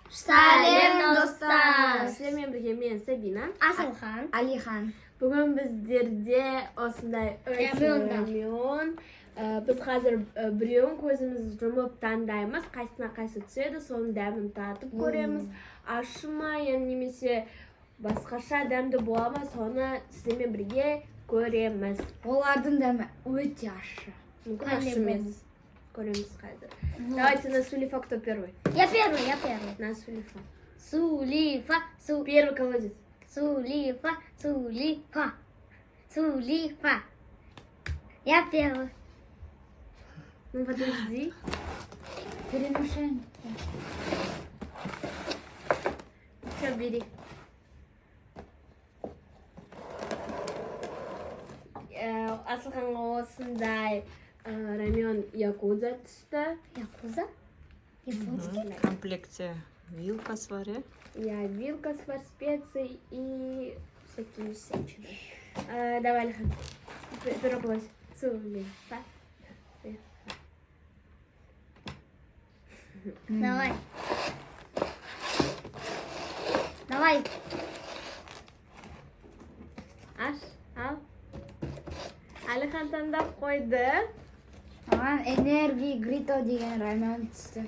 Сәлем, достар! Сіздермен бірге мен, Сабина. Асылхан. Алихан. Бүгін біздерде осындай үш Рамен. рамен. Біз қазір біреуін көзімізді жұмып таңдаймыз, қайсысына қайсы түседі, соның дәмін татып көреміз. Ащы ма я немесе басқаша дәмді бола ма, соны сіздермен бірге көреміз. Олардың дәмі өте ащы. Мүмкін, ащы емес. Көреміз қазір. Давайте на Сулифа, кто первый? Я первый, я первый. На Сулифа. Сулифа, су, Первый колодец. Сулифа, Сулифа, Сулифа. Я первый. Ну подожди. Перемешаем. Все, бери. Асылханға осындай рамен якудза түсті. Якуза? Японский? В комплекте вилка с варе. Я вилка с бар специй и всякие всячины. Давай, Алихан. Первый колодец. Сулифа. Давай. Давай. Аш, ал. Алихан таңдап қойды. Маған энергия грито деген рамен түсті.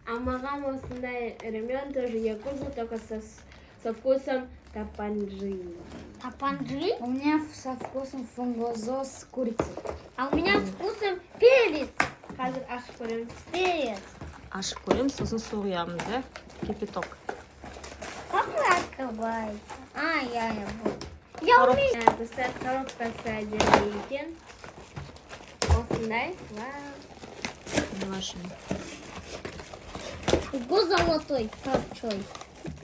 А маған осындай рамен тоже якудза, только со вкусом тапанджи. Тапанджи. У меня со вкусом фунгозо с курицей. А у меня с вкусом перец. Қазір ашып көреміз. Перец. Ашып көреміз, сосын су құямыз, иә? Кипяток. Как вы открываете? А, я буду. Я умею. Достар, коробкасы әдемі екен. Осындай. Вау. Вашим. Ого, золотой. Парчой.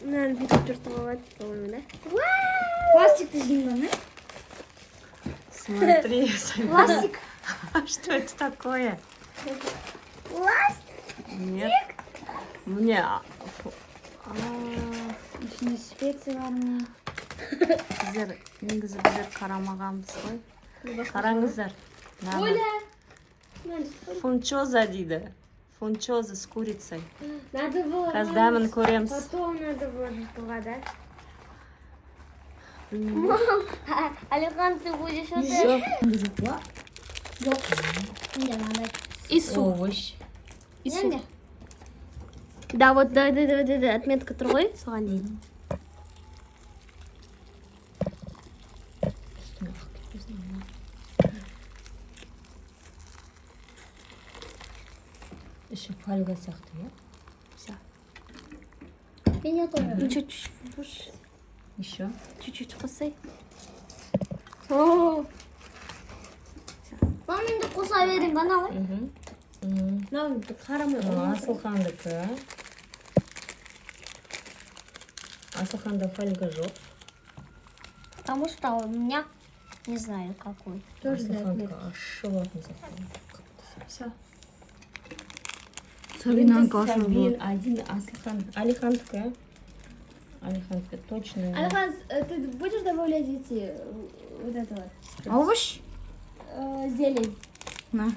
Мынаны бүйтіп жыртуға болады, по-моему, да? Пластик жеймін ба? Смотри, Сабина. Пластик. Что это такое? Пластик. Нет. Мне... Ішінде специя бар ма? Біздер, негізі біздер қарамағанбыз ғой. Қараңыздар. Мынаны. Оля! Мынаны жыртып қой. Фунчоза дейді. Фунчоза с курицей. Надо было... Қазір дәмін көреміз. Потом надо было жыртуға, да? Білмеймін. Алихан, ты будешь вот это? Всё. Жоқ. Не надо. И су. Овощ. И су. Енді. Да, вот, да, отметка тұр ғой, соған дейін. Үстіңе ағып кетпесін, ана. Іші фольга сияқты, иә? Всё. Меня тоже. Ну, чуть-чуть больше. Еще. Чуть-чуть қосай. О, Мам, енді қоса берейін ба мынаны? мынау қарамай. Мынау Асылхандікі. Асылханда фольга жоқ. Потому что у меня не знаю какой. Тоже для Асылхандікі отметки. ащы болатын сияқты. Всё. Сабин один, Асылхан. Алихандікі. Алихандікі точно. Алихан, ты будешь добавлять эти, вот это вот, Овощ? Зелень? На.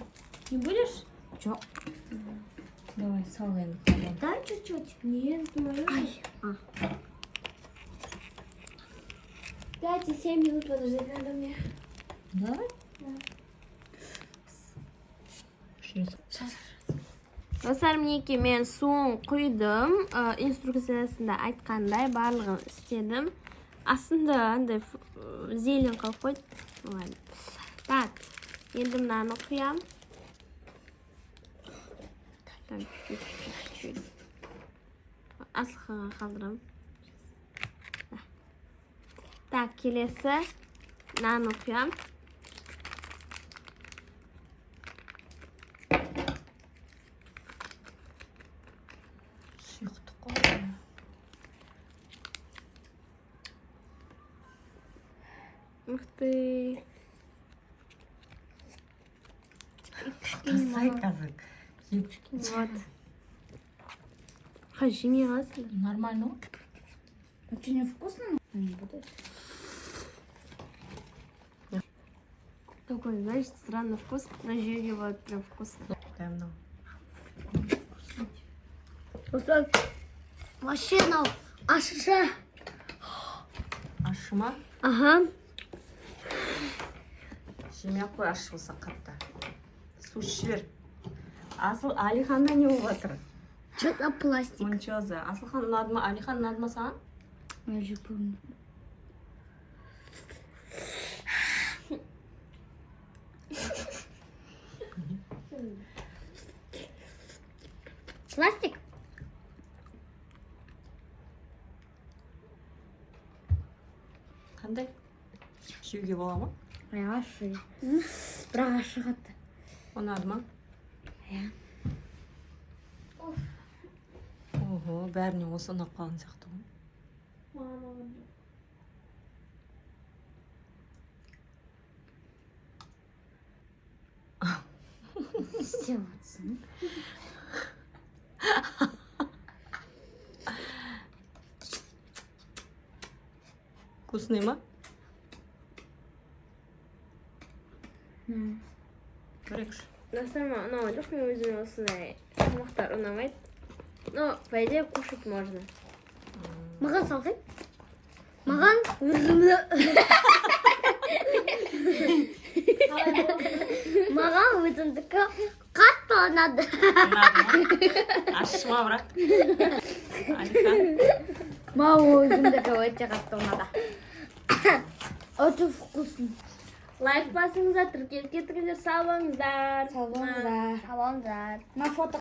Не будешь? Жоқ. Давай, сал енді қалған. Да, чуть-чуть. Нет, ай. 5 и 7 минут подождать надо мне. Давай. Через Достар, мінекей, мен суын құйдым. Инструкциясында айтқандай барлығын істедім. Астында андай зелень қалып қойды. Ладно. Так, енді мынаны құям. Так, чуть-чуть, чуть-чуть. Асылханға қалдырамын. Так, келесі мынаны құям. Сұйықтық қой. Ух ты. Тасай қазір. Жеп. Вот. Қазір жемей қаласыңдар. Нормально ғой. Очень невкусно. Не буду. Такой, знаешь, странный вкус, но жеуге болады прям вкусно. Дәмді. Достар, Вообще мынау ащы. Ащы ма? Ага. Жемей ақ қой ащы болса қатты. Су ішіп жібер. Асыл, Алиханда не болып жатыр? Что-то пластик. Мунчоза. Асылхан, ұнады ма? Алихан, ұнады ма саған? Я же помню. Пластик? Қандай? Жеуге бола ма? Иә, ащы. Бірақ ащы қатты. Ұнады ма? Иә. Ого, бәріне осы ұнап қалған сияқты ғой. Маған ұнаған жоқ. Не істеп жатсың? Вкусный ма? Көрейікші. Достар, маған ұнаған жоқ, мен өзіме осындай тамақтар ұнамайды. Но, по идее, кушать можно. Маған салқын. Маған Маған өзімдікі қатты ұнады. Ұнады ма? Ащы ма бірақ? Алихан? Маған өзімдікі өте қатты ұнады. Өте вкусный. Лайк басыңыздар, тіркеліп кетіңіздер, сау болыңыздар. Сау болыңыздар. Сау болыңыздар. Мына фото